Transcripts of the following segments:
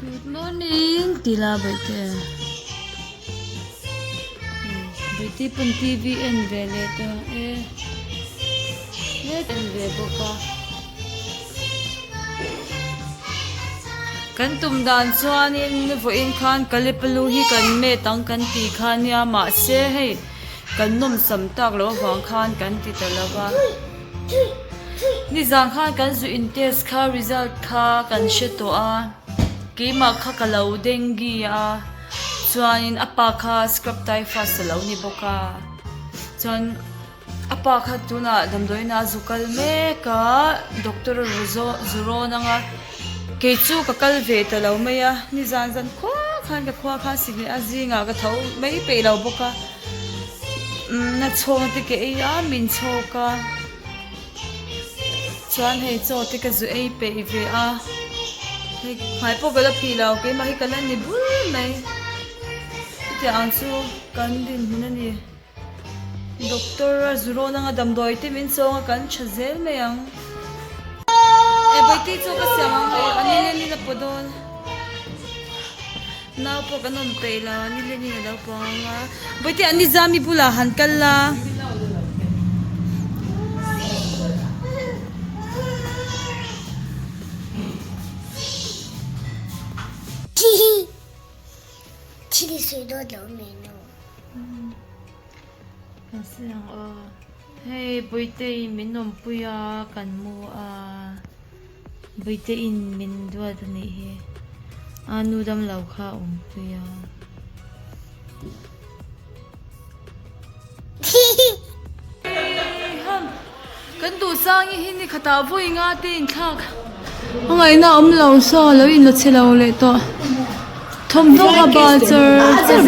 Good morning ti la bawihte bawihte pawn tv en ve leh tawh ang e mek en ve bawk a kan tum dan chuanin vawiin khan kalipalu hi kan met ang kan tih kha nia mahse hei kan nawmsam tak loh avang khan kan ti ta lo va. Nizan khan kan zu in test kha result kha kan hre tawh a keimah kha ka lo dengue a chuanin a pa kha scrub typhus a lo ni bawk a chuan a pa kha tunah damdawiin ah a zu kal mek a doctor a rawn zawh zu rawn ang a kei chu ka kal ve ta lo mai a nizan zan khua khan ka khua khan si leh a zingah ka tho mai peih lo bawk a. Na chhawng te ka ei a min chhawk a chuan hei chaw te ka zu ei peih ve a hei hmai pawh ka la phih lo keimah hi ka la ni bul mai chutiang ang chu kan dinhmun a ni doctor a zu rawn anga damdawi te min chawng a kan tha zel mai ang e bawihte chaw ka siam ang hei a nilengin a paw dawn. Nau pawh kan awm peih lo a nilengin a lo pawng ang a bawihte an nizami bulah han kal la. Thil sawi dawt lo mai nu. Kan sawi ang aw. Hei bawihte min awmpui a kan mu a. Bawihte in min duat a nih hi. A nu dam lo kha a awmpui a. Kan duhsang hi ni khatah vawi nga te inthlak a ngaihna a awm lo saw lo in la che lo leh tawh thawmhnaw kha bal char char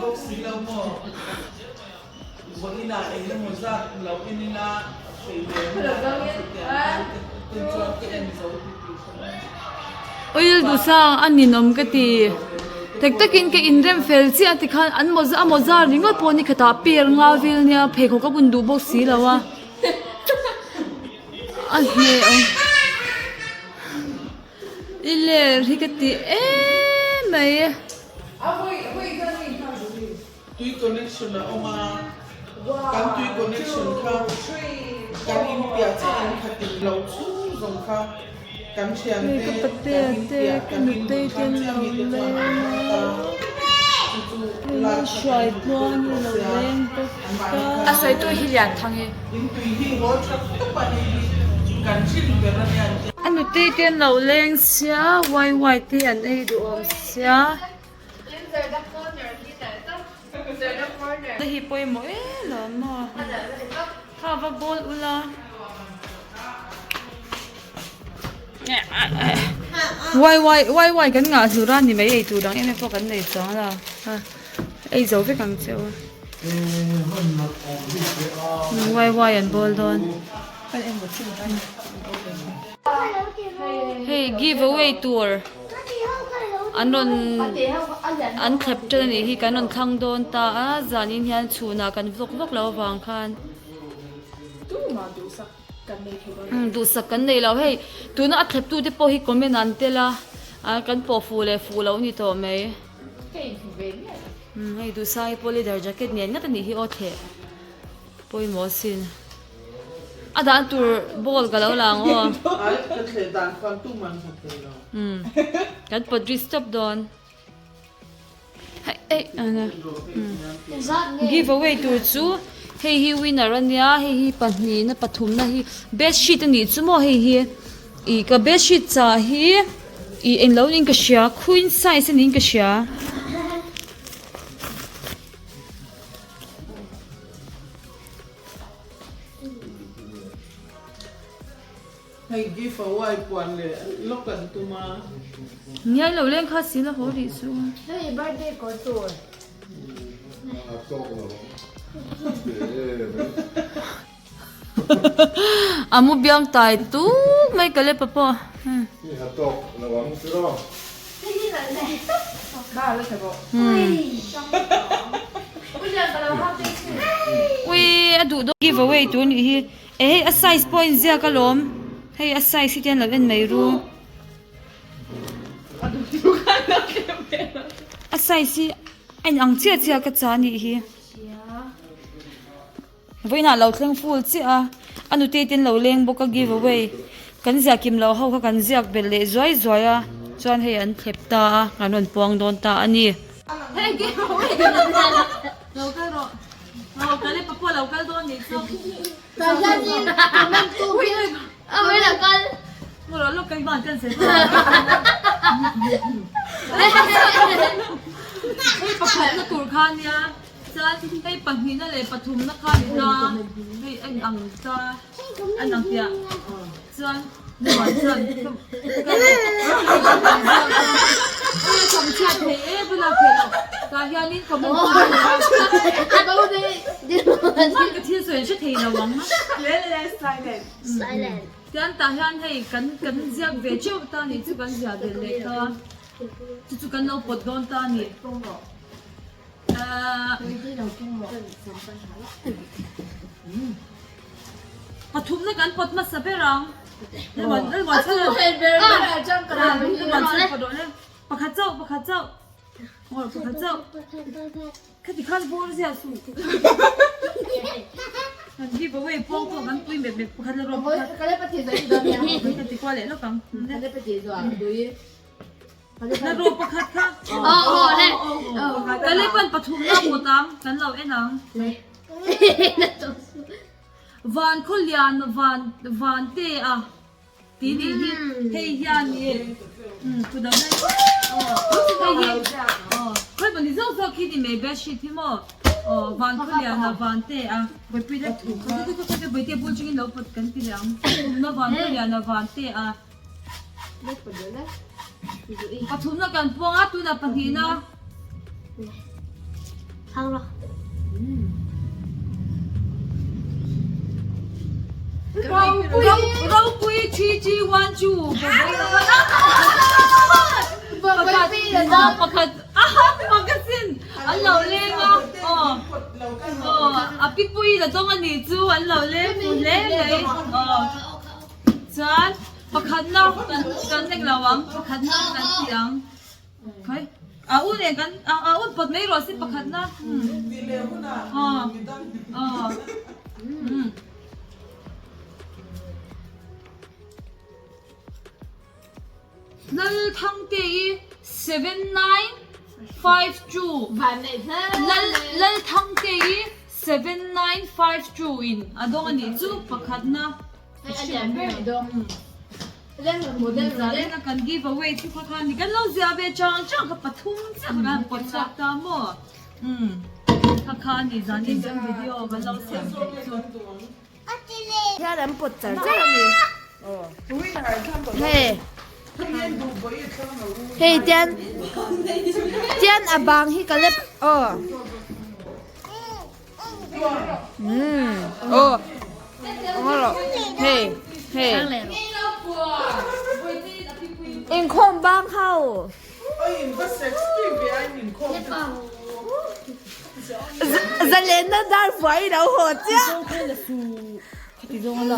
bawk sia. Oil duhsang a ninawm ka ti tak takin ka inrem fel chiah a tikhan an mawza a mawza ringawt pawh ni khatah per nga vel nia pheikhawk a bun duh bawk si lo a a hneh awm. I ler hi ka ti em mai. Tui connection a awm a, kan tui connection kha kan in piah chiah in khatin lo chhung zawng kha kan thian te kan in piah kan in bul tan chiah mi te chuan an hmang ta chu chu lak kha kan duh tawk tawh sia an mahni khan in tui hi haw tha khawp a hei hi kan thin ber a nia an ti. A nutei te an lo leng sia, wai wai te an ei duh awm sia. Te hi pawimawh em lo maw kha va bawl ula wai wai wai wai kan ngah hlur a ni mai ei tur dang em em pawh kan nei chuang lo a ei zo vek ang che u wai wai an bawl dawn hei give away tur. An rawn an thlep ṭan a nih hi kan rawn thlang dawn ta a zanin hian chhunah kan vlog vak lo avang khan duhsak kan nei lo hei tuna a thlep tute pawh hi comment an tel a kan pawh fuh leh fuh loh a ni tawh mai hei duhsai pawh leather jacket nen ngat a nih hi aw thleh. Pawimawh asin. A dan tur ball ka lo la ang aw. Ai ka thleh dan khan tu man hmu thei lo. Umm kan pawt ri stop dawn. Hei ei ana. Give away tur chu hei hi winner ania hei hi pahnihna pathumna hi bed sheet anih chu maw hei hi ih ka bed sheet chah hi ih englo niin ka hria queen size aniin ka hria. Hei give away puan leh lawk an tum a. Ngiai lo leng kha si la haw rih chu. Hei birthday kawr tur. A tawk lo. A mu biang tai tuk mai ka le pa pawh. I ha tawk lo ang chu rawh. Ui a duh dawn give away tur nih hi e hei a size pawh a inziak alawm hei a size hi te an lo en mai ru a size hi a inang chiah chiah ka cha nih hi. Vawiinah lo thleng full chiah a, a nute te an lo leng bawk a give away kan ziah kim loh ho kha kan ziak belh leh zuai zuai a chuan hei an thlep ta a kan rawn puang dawn ta a ni. Hei give away kan rawn puang a lo kal rawh aw ka le papua lo kal dawn nih chu hei pakhatna tur kha nia. Chuan hei pahnihna leh pathumna kha ni ta, hei a in ang ta, a in ang piah. Chuan nuam chuan ka cham chhiat thei e bula thei lo tah hianin comment tu hi a ka thil sawi an hre thei lo ang. Chuan tah hian hei kan kan ziak ve teuh ta nih chu kan ziah belh leh ta, chu chu kan lo pawt dawn ta a ni. Pathumna kan pawt hmasa ber ang. Pakhat chauh, pakhat chauh. Pakhat chauh. Khati khan bawr zia su. Kan give away pawng pawh kan pui mep mep pakhat la rawh pakhat. Ka ti kual leh lawk ang. Na rawh pakhat kha. Ka lei pawn pathumna pawt ang, kan lo en ang. Van khaw lian van van te a ti nih hi hei hian i thu dang daih hei hi khawi pawh ni zawk zawk hi ni mai bed sheet hi maw aw van khaw lian a van te a buaipui te buaipui te bul chungin lo pawt kan ti leh ang pathumna van khaw lian a van te a. Pathumna kan puang a, tunah pahnihna. Ropui 3312 Pakhat pakhat magazine an lo leng a aw aw a pipui la dawng a nih chu an lo leng fu hle mai aw chuan Pakhatna kan kan eng lo ang, pakhatna kan ti ang. Khai, a u nen kan a a un pawt mai rawh se pakhatna. Aw aw umm. Lalthangtei 7952 Lal Lalthangtei 7952 in a dawng a nih chu pakhatna. Zalena kan give away chu kha khan ni kan lo ziah ve chang chang kha pathum chiah kha kan pawt chhuak ta maw umm kha kha a ni zanin kan video kan lo siam theih chu. Hian an pawt char char a ni hei hei tian tian a bang hi ka lep aw. Aw hei hei inkhawm bang ho zalenna dar vuai lo haw chiah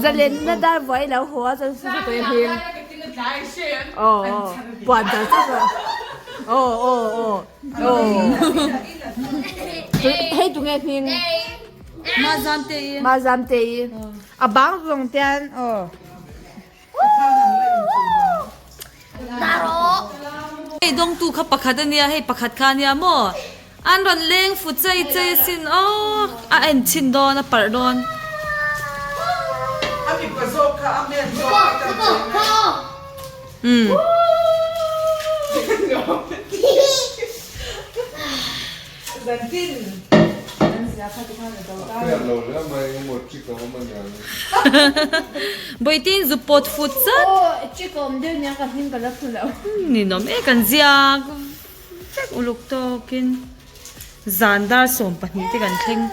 zalenna dar vuai lo haw a chuan aw puan char char aw aw aw Hei tunge hming? Mazamtei. Mazamtei. A bang zawng tian aw. Hei dawngtu kha pakhat a nia, hei pakhat kha a nia maw? An rawn leng fu chei chei asin aw, a en chhin dawn, a parh dawn. A mipa zawk kha a men zawk a kan cheng a. Umm. Bawitin zu pawt fut zat. Ninawm e kan ziak vek uluk tawkin zan dar 12 te kan thleng.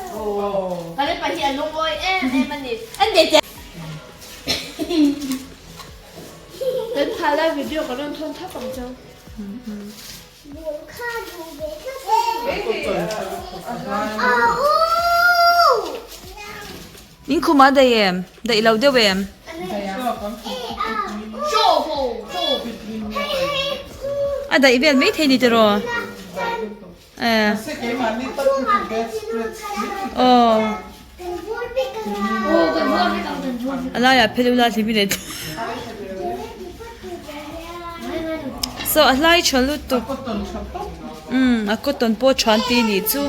Kan phah lai video kan rawn thawn thap ang chau. In khum ah daih em? Daih lo deuh em? A daih vel maithei ni tiraw? Eh. Aw. A laiah phel ula hlim i nei tawh. So a hlai tha lutuk. Umm a cotton pawh tha an ti nih chu.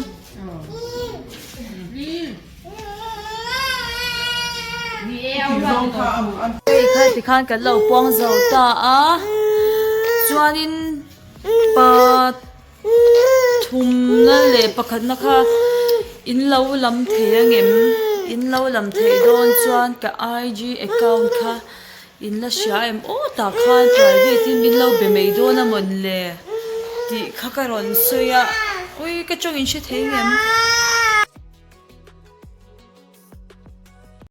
Hei kha tikhan kan lo puang zo ta a chuanin pa thumna leh pakhatna kha in lo lam thei angem in lo lam theih dawn chuan ka IG account kha in la hria em aw tah khan private in min lo be mai dawn a mawn le tih kha ka rawn sawi a ui ka tawng in hre thei ngem.